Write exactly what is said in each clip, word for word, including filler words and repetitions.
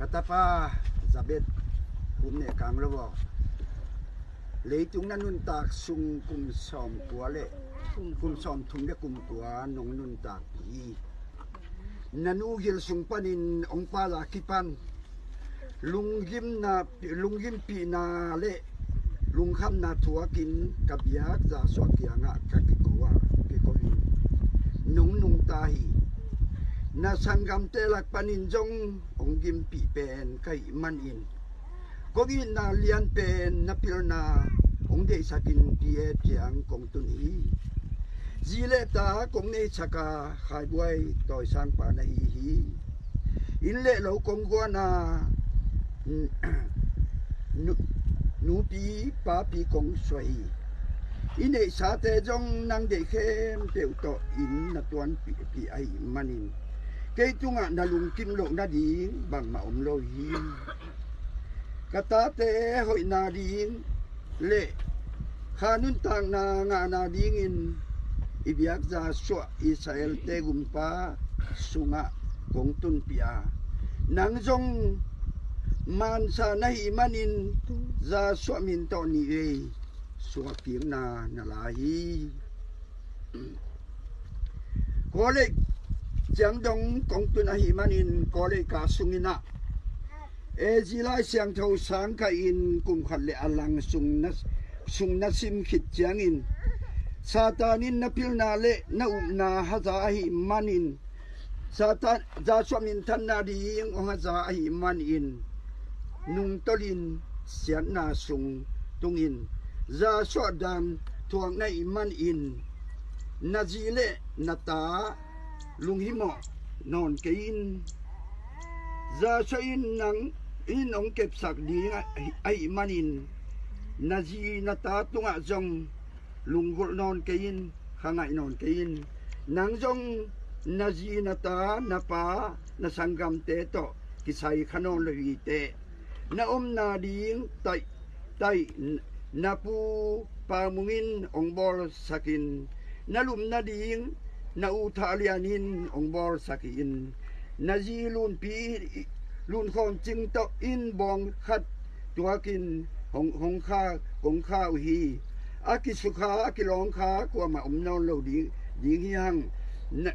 Ka tapa Zabet, kum ne kang lo aw. Leitung na nuntak sung kum sawm kua le kum sawm thum le kum kua nong nuntak hi. Na nu gil sung panin ong pa za kipan lunggimna, lunggimpihna le lungkhamna thuakin ka biak Zasuah kiangah ka kiko a, kiko in nong nungta hi. Na sanggamte lak panin zong ong gimpih pen ka hih manin kong itna lian pen na pilna ong deihsakin P A kiang kong tun hi. Zi le ta kong neihsak a Khaibuai tawisangpa na hi hi. Inn le lo kong guana, nu, nupi papi kong suah hi. I neihsate zong nang deih khempeuh tawh inn na tuanpih ahih manin kei tungah na lungkim loh nading bangmah om lo hi. Ka tate hoihna ding le kha nuntakna ngahna dingin i biak Zasuah Israelte gumpa sungah kong tunpih a, nang zong mansa na hih manin Zasuah min tawh nih vei suahkikna na la hi. College ciang dong kong tun ahih manin college ka sungin ah A Z Lai Siangtho sang kah in kum khat le a lang sung na, sung na sim khit ciangin Satan in na pilna le na upna haza ahih manin Satan, Zasuah minthanna ding ong haza ahih manin nungtolhin siatna sung tungin Zasuah dan thuak na hih manin na zi le na ta lunghimawh nawn kei in. Zasuah in nang in ong kepsak ding ahih manin na zi na ta tungah zong lunggulh nawn kei in, kha ngaih nawn kei in. Nang zong na zi na ta na pa na sanggamte tawh kisai kha nawn lo hi teh. Na omna ding taih, taih na pu Pa Mung in ong bawlsakin, na lumna ding na u Thah Lian in ong bawlsakin, na zi Lunpi, Lunkhawm Cing tawh in bawng khat tuakin hong, hong kha, kong kha uh hi. A kisukha, a kilawngkha kuamah om nawn lo ding, ding hi hang. Na,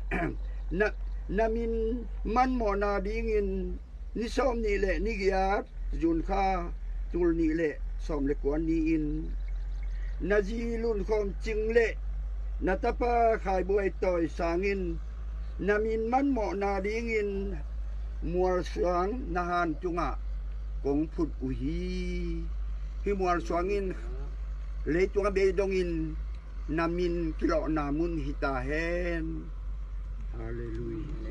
na, na min manmawhna dingin ni sawm nih le ni giat June kha tul nih le sawm le kua ni-in na zi Lunkhawm Cing le na tapa Khaibuai Tawisang in na min manmawhna dingin mualsuang na han tungah kong phut uh hi. Hih mualsuang in leitung a bei dongin na min kilawhna mun hi ta hen. Halleluiah.